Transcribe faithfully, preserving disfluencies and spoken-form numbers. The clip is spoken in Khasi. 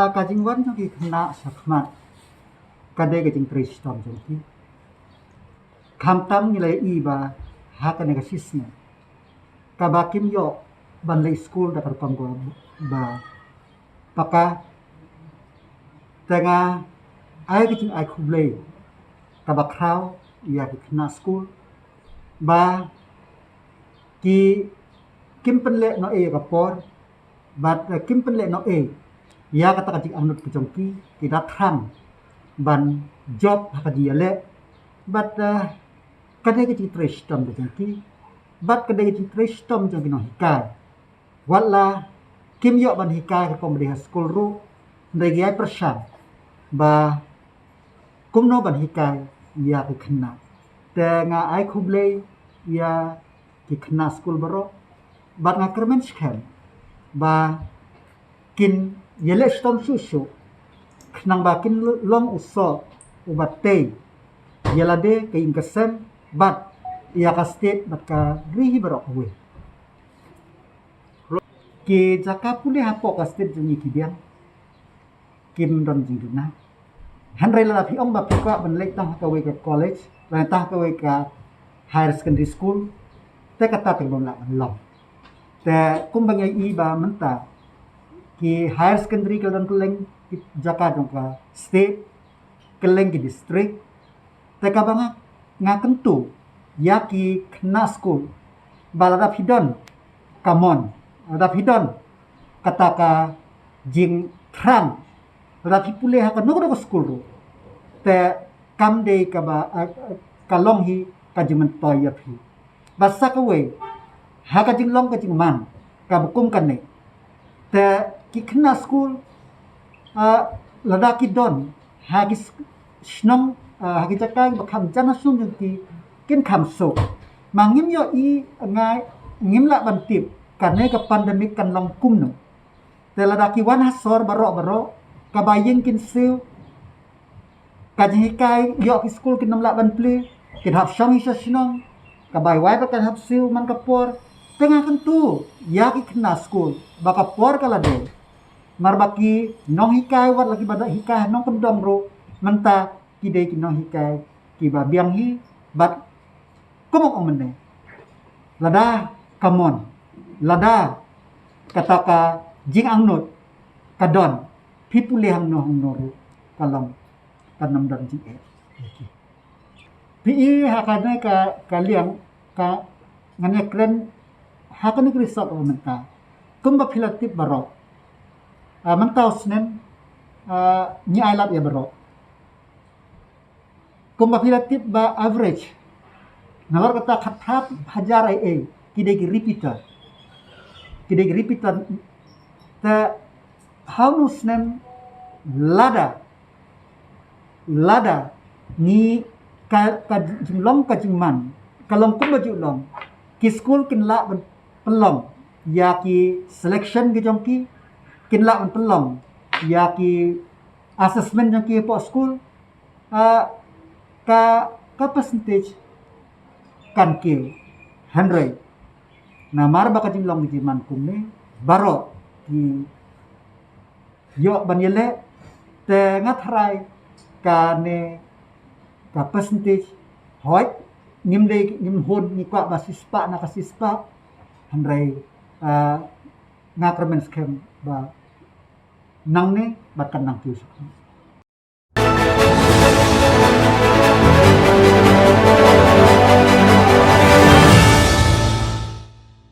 Ka jingwan jong ki khynnah shakhmat ka dei ka jingtrei shitom jong ki. Khamtam ngi la ïohi ba ha kane ka shisnem kaba kim ïoh ban leit skul da ka rukom kaba paka. Te nga ai ka jingai khublei kaba khraw ïa ki khynnah skul ba ki kim pynleh noh ei ïa ka por bad, eh, kim pynleh noh ei ïa kata ka jingangnud ka jong ki, ki da thrang ban jop ha ka jingïaleh bad, eh, ka dei ka jingtrei shitom ka jong ki bad ka dei ka jingtrei shitom jong ki nonghikai. Wat la kim ïoh ban hikai ka kum ba dei ha skul ruh, hynrei ki ai pyrshang ba kumno ban hikai ïa ki khynnah. Te nga ai khublei ïa ki khynnah skul baroh bad nga kyrmen skhem ba kin ïaleh shitom shuh shuh khnang ba kin long u soh uba tei ïa lade, ka ïing ka sem bad ïa ka state bad ka ri hi baroh kawei. Ki jaka pule hapoh ka state jong ngi ki biang, kim don jingduna. Hynrei lada phi ong ba phi kwah ban leit tang ha kawei ka college lane tang ha kawei ka higher secondary school, te kata te bym lah ban long. Te kumba ngi ïohi ba mynta ki higher secondary ki la don kylleng ki jaka jong ka state, kylleng ki district. Te kaba nga, nga kyntu ïa ki khynnah skul ba lada phi don ka mon, lada phi don kata ka jingthrang, lada phi pule ha kano kano ka skul ruh, te kam dei kaba, eh, ka long hi ka jingmyntoi ïa phi. Bad sa kawei, ha ka jinglong ka jingman kaba kum kane, te ki khynnah skul, ah, lada ki don ha ki s-, shnong, ah, ha ki jaka ba kham jan ha shnong jong ki, kin kham suk. Ma ngim ïohi, nga ngim lah ban tip kane ka pandemic kan long kumno. Te lada ki wan ha sor baroh baroh, kaba ïing kin siew, ka jinghikai ïoh ki skul kin ym lah ban plie, kin hap shong hi sha shnong, kaba wai pat kan hap siew man ka por. Te nga kyntu ïa ki khynnah skul ba ka por ka la dei, namar ba ki nonghikai wat la kiba da hikai ha nongkyndong ruh mynta ki dei ki nonghikai kiba biang hi bad kum ong mynne, lada ka mon, lada kata ka jingangnud ka don, phi pule hangno hangno ruh ka long, kan ym don jingeh. Phi i ha kane ka, ka liang ka ngan ïakren ha kane ka result mynta. Kumba phi la tip baroh, ah, mynta u snem, ah, ngi ai lad ïa baroh. Kumba phi la tip ba average, namar kata khatphra hajar ei ei ki dei ki repeater. Ki dei ki repeater. Te ha une u snem lada, lada ngi ka, ka jinglong ka jingman ka long kumba ju long, ki skul kin lah ban pynlong ïa ki selection ki jong ki, kin lah ban pynlong ïa ki assessment jong ki hapoh skul, ah, ka, ka percentage kan kiew. Hynrei namar ba ka jinglong ka jingman kumne, baroh ki ïoh ban ïaleh, te nga tharai kane ka percentage, hooid ngim dei, ngim hun, ngi kwah ba shispah na ka shispah, hynrei, ah, nga kyrmen skhem ba nangne bad kan nang kiew shuh.